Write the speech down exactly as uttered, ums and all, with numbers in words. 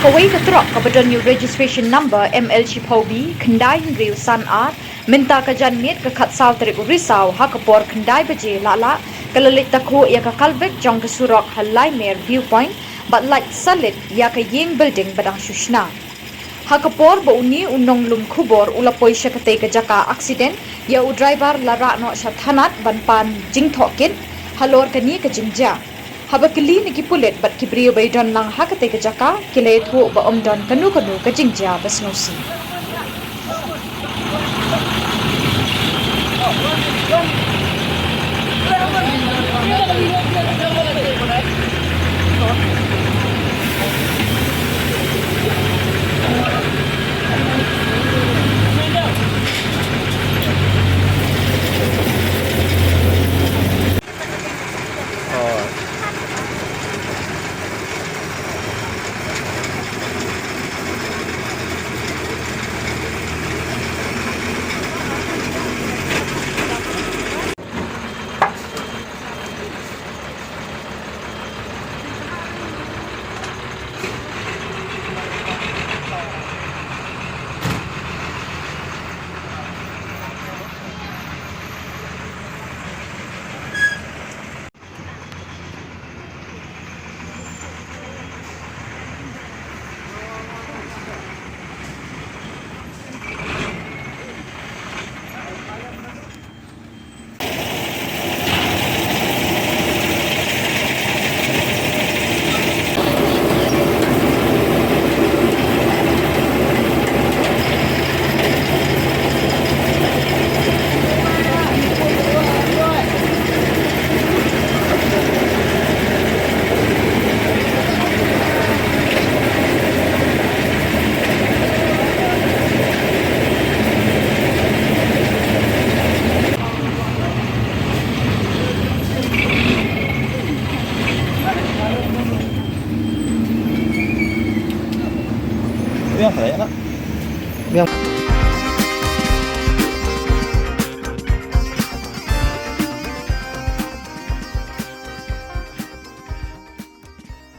Kawei ka trok kaba don ïa u registration number M L shiphew B khyndai hynriew san ar, mynta ka janmiet ka khatsaw tarik u Risaw ha ka por khyndai baje lah lah, ka la leit takhuh ïa ka culvert jong ka surok ha Laimer View Point bad lait salit ïa ka ïing building ba dang shu shna. Ha ka por ba une u nonglum khubor u la poi sha katei ka jaka aksiden, ïa u driver la rah noh sha thanat ban pan jingtohkit halor kane ka jingjia. Haba kylli na ki pulit bad ki briew ba ïadon lang ha katei ka jaka, ki la ïathuh ba ym don kano kano ka jingjia ba sngewsih.